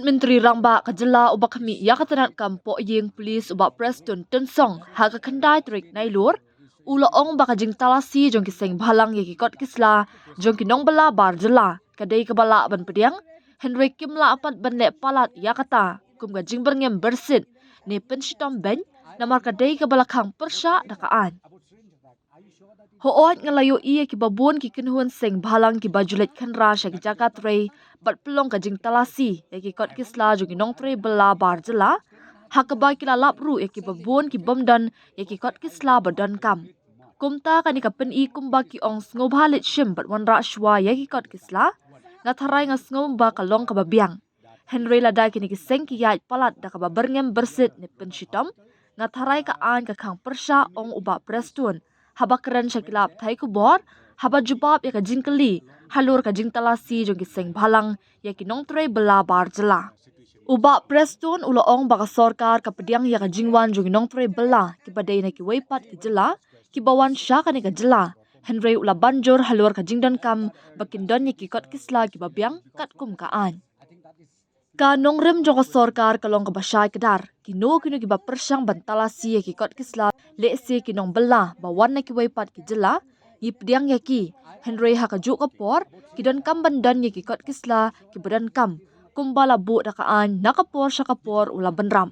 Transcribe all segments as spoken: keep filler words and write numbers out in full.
Myntri Rangbah ka jylla uba khmih ïa ka tnat kam pohïing police u Bah Prestone Tynsong ha ka khyndai tarik Nailur u la ong ba ka jingtalasi jong ki seng bhalang ïa ki kot ki sla jong ki nongbylla bar jylla ka dei kaba lah ban pdiang, hynrei kim lah pat ban leh palat ïa kata kum ka jingbyrngem byrsit ne pynshitom beiñ, namar ka dei kaba la khang pyrshah da ka aiñ. Hooid, nga la ïohi ïa kiba bun ki kynhun seng bhalang kiba ju leit khynra sha ki jaka trei bad pynlong ka jingtalasi ïa ki kot ki sla jong ki nongtrei bylla bar jylla, ha kaba ki la lap ruh ïa kiba bun ki bym don ïa ki kot ki sla ba donkam. Kumta kane ka pyni kumba ki ong sngewbha leit shim bad wanrah shuwa ïa ki kot ki sla. Nga tharai nga sngew ba ka long kaba biang. Hynrei lada kine ki seng ki ïaid palat da kaba byrngem byrsit ne pynshitom, nga tharai ka aiñ ka khang pyrshah, ong u Bah Prestone haba kren sha ki lad pathai khubor haba jubab ïa ka jingkylli halor ka jingtalasi jong ki seng bhalang ïa ki nongtrei bylla bar jylla. U Bah Prestone u la ong ba ka sorkar ka pdiang ïa ka jingwan jong ki nongtrei bylla kiba dei na kiwei pat ki jylla kiba wan sha kane ka jylla, hynrei u la ban jur halor ka jingdonkam ba kin don ïa ki kot ki sla kiba biang katkum ka aiñ. Ka nongrim jong ka sorkar ka long kaba shai kdar. Kino kino kiba pyrshang ban talasi ïa ki kot ki sla, lehse ki nongbylla ba wan na kiwei pat ki jylla, ngi pdiang ïa ki. Hynrei ha kajuh ka por ki donkam ban don ïa ki kot ki sla kiba donkam, kumba la buh da ka aiñ na ka por sha ka por, u la bynrap.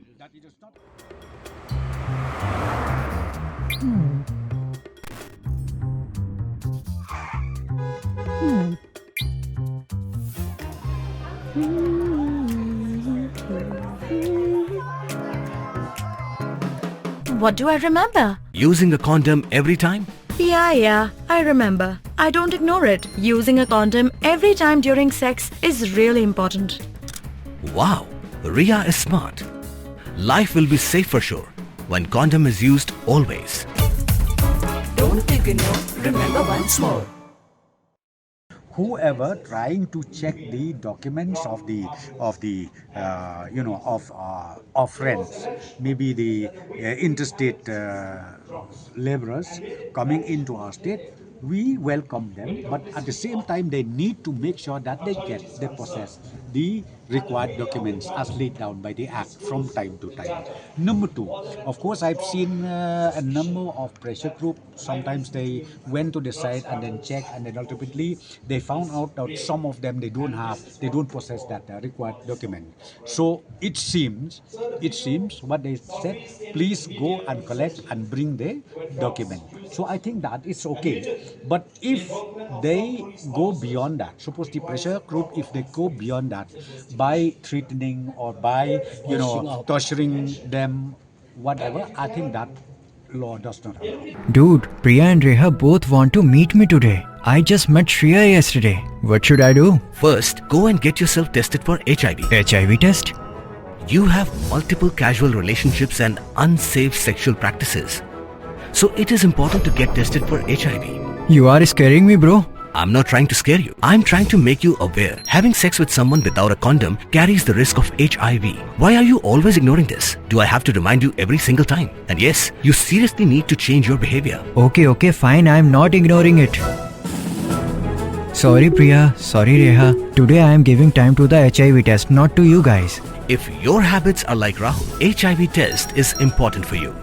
What do I remember? Using a condom every time? Yeah, yeah, I remember. I don't ignore it. Using a condom every time during sex is really important. Wow, Ria is smart. Life will be safe for sure when condom is used always. Don't ignore, remember once more. Whoever trying to check the documents of the of the uh, you know of uh, of friends, maybe the uh, interstate uh, laborers coming into our state, we welcome them, but at the same time they need to make sure that they get, they possess the required documents as laid down by the act from time to time. Number two, of course, I've seen uh, a number of pressure group. Sometimes they went to the site and then check, and then ultimately they found out that some of them, they don't have, they don't possess that uh, required document. So it seems, it seems what they said, please go and collect and bring the document. So I think that is okay. But if they go beyond that, suppose the pressure group, if they go beyond that by threatening or by, you know, torturing them, whatever, I think that law does not allow. Dude, Priya and Reha both want to meet me today. I just met Shreya yesterday. What should I do? First, go and get yourself tested for H I V. H I V test? You have multiple casual relationships and unsafe sexual practices. So it is important to get tested for H I V. You are scaring me, bro. I'm not trying to scare you. I'm trying to make you aware. Having sex with someone without a condom carries the risk of H I V. Why are you always ignoring this? Do I have to remind you every single time? And yes, you seriously need to change your behavior. Okay, okay, fine. I'm not ignoring it. Sorry, Priya. Sorry, Reha. Today I am giving time to the H I V test, not to you guys. If your habits are like Rahul, H I V test is important for you.